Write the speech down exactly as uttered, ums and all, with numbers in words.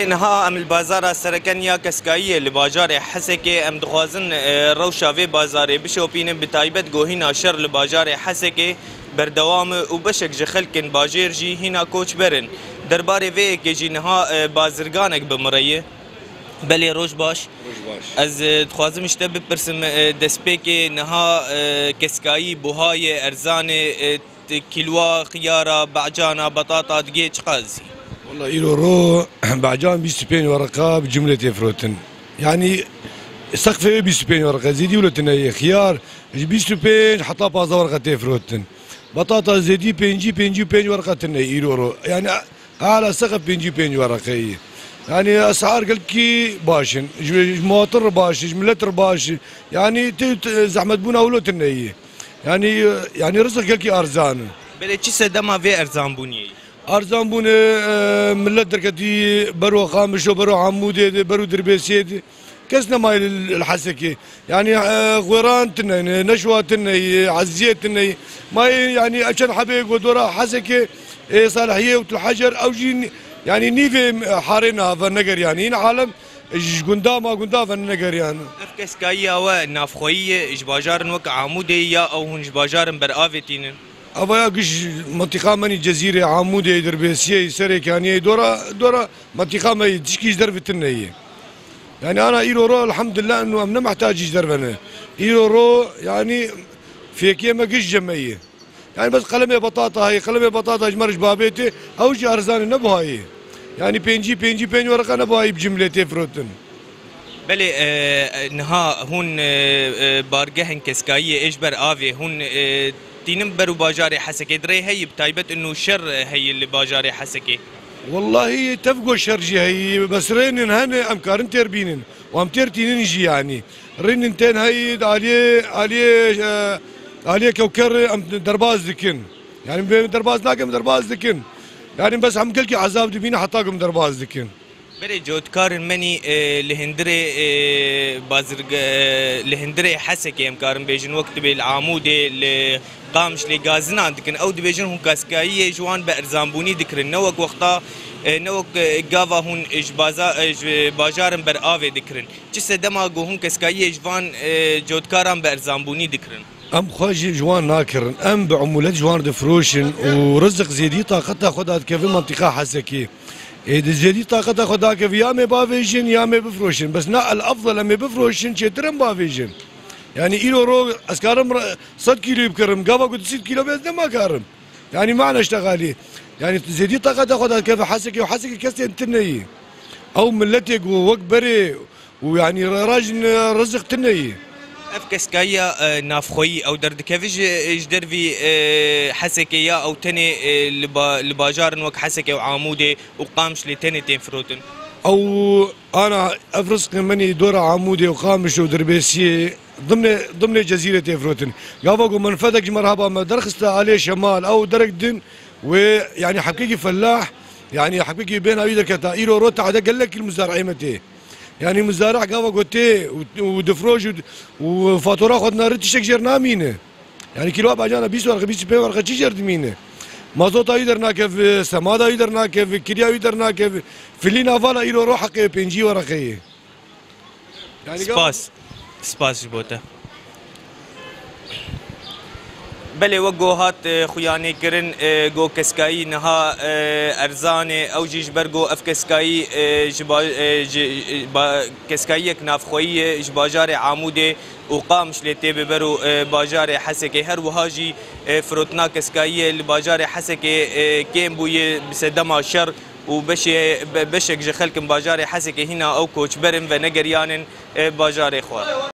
Niha em li bazara sereken ya keskayiyê li bajarê Hesekê, em dixwazin, e, rewşa vê bazarê bişopînin, bi taybet ku hîna şer li bajarê Hesekê berdewam e û beşek ji xelkên bajêr jî hîna koçber in. Derbarê vê yekê jî niha, e, bazirganek bi min re ye. Belê, roj baş. Roj baş. Ez, e, dixwazim ji te bipirsim, e, destpêkê niha, e, keskayî buha ye, erzan e, e, t-, kîlwa xiyara, becana, betata digê çiqas î? Wela îro ro becan bîst û pênc wereqa bi cumle tê firotin. Yanî seqfê wê bîst û pênc wereqa, zêdî wilo tune ye. Xiyar ji bîst û pênc heta pazdeh wereqa tê firotin. Betata zêdî pêncî, pêncî û pênc wereqa tune ye îro ro. Yanî hala seqf pêncî û pênc wereqeyî. Yanî esar gelkî baş in. Ji, ji muwatin re baş in, ji milet re baş in. Yanî tê, tê zehmetbûna wilo tune ye. Yanî, yanî rizik gelkî erzan in. Belê, çi sedema vê erzanbûniyê ye? Erzanbûnê, e, milet derketî bero Qamişo, bero Amûdê de, bero Dirbêsiyê de. Kes nemaye li, li Hesekê. Yanî, e, xwêran tune, ne, neşwa tune, e, eziyet tune. Ma, e, yanî, ev çend hebê ku dora Hesekê, e, Salihiyê û Til Hecer, ew jî, yanî, nîvê, e, harê na venegeriyan. Yine alem, e, ji gunda ma gunda venegeriyan. Ev keskayiya we navxweyî ye, ji bajarin wek Amûdê ya ew hûn ji bajarin ber avê tînin? Ava ya giş mintîqa me nî Cezîrê, Amûdê, Dirbêsiyê, Serêkaniyê, dora, dora mintîqa me yê, tişkî ji derve tune ye. Yanî ana îro ro elhamdulillah û em ne mehtacî ji derve ne. Îro ro yanî fêkê me giş cemeyê. Yanî bes qelemê betata heye, qelemê betata ji me re ji babê tê, ew jî erzan e, ne buha ye. Yanî pêncî, pêncî pênc wereqa ne buha ye bi cumlê tê firotin. Belê, e, e, niha hûn, e, e, bargehên keskayiyê ê ji ber avê hûn, e, tînin ber û bajarê Hesekê di rê heye, bi taybet ino şer heye li bajarê Hesekê? Wellahî tev ku şer jî heye, bes rênin hene em karin têr bînin û em têr tînin jî yanî. Rênin tên heye di aliyê, aliyê, e, aliyê Kewker em derbas dikin. Yanî em derbas nakin, em derbas dikin. Yanî bes em gelkî ezab dibînin heta ku em derbas dikin. Belê, cotkarên me nî, e, li hundirê, e, bazirg-, e, li hundirê Hesekê em karin bêjin, wek dibê li Amûdê, li Qamişlê gazinan dikin. Ew dibêjin hûn keskayiyê ji wan bi erzanbûnî dikirin. Ne wek wexta, e, ne wek, e, gava hûn ji baza-, e, ji bajarin ber avê dikirin. Çi sedema ku hûn keskayiyê ji van, e, cotkaran bi erzanbûnî dikirin? Em xwe jî ji wan nakirin. Em bi umûlet ji wan difiroşin û rizik zêdî taqeta xwe dadikeve mintîqa Hesekê. Ê di zêdî taqeta xwe dakeve ya em ê bavêjin ya em ê bifroşin. Bes na el efdal em ê bifroşin, çêtir em bavêjin. Yanî îro ro ez karim re-, sed kîloyî bikirim. Gava ku du sed kîlo be ez nema karim. Yanî mana işte xalî. Yanî zêdî taqeta xwe dakeve Hesekê û Hesekê kesên tune yî. Ew miletê ku wek berê û yanî re-, rajin, e, rizik tune yî. Ev keskayiya, e, navxweyî ew derdikeve ji, ji dervî, e, Hesekê ya ew tenê, e, li ba-, li bajarin wek Hesekê û Amûdê û Qamişlê tenê tên firotin? Ew ana ev rizqê min î dora Amûdê û Qamişê û Dirbêsiyê dimnê, dimnê Cezîrê tê firotin. Gava ku menfetek ji merhaba me derxiste alê şemal ew derek din wê yanî hebkekî felah, yanî hebkekî bêhna wî derketa îro ro tehde gelekî li muzdarihê me tê. Yanî muzdarih gava ku tê û, û difroj û, û fatura xwe dinare tiştek jêr namîne. Yanî kîloa bacana bîst werqe, bîst û pênc werqe çi jêr dimîne? Mazota wî dernakeve, semada wî dernakeve, kirya wî dernakeve. Filîna vala îro ro heqê pêncî werqe ye. Yanî gava Spas. Spas ji bo te. Belê, wek go hat, e, xuyanê kirin, e, go keskayî niha, e, erzan e, ew jî ji ber go ev keskayî, e, ji ba-, e, ji, e, ba-, keskayiyek navxweyî ye, ji bajarê Amûdê û Qamişlê tê bi ber û, e, bajarê Hesekê. Her wiha jî, e, firotina keskayiyê li bajarê Hesekê, e, kêm bûye bi sedema şer û beşê, be-, beşek ji xelkin bajarê Hesekê hîna ew koçber in venegeriyan in, e, bajarê xwe.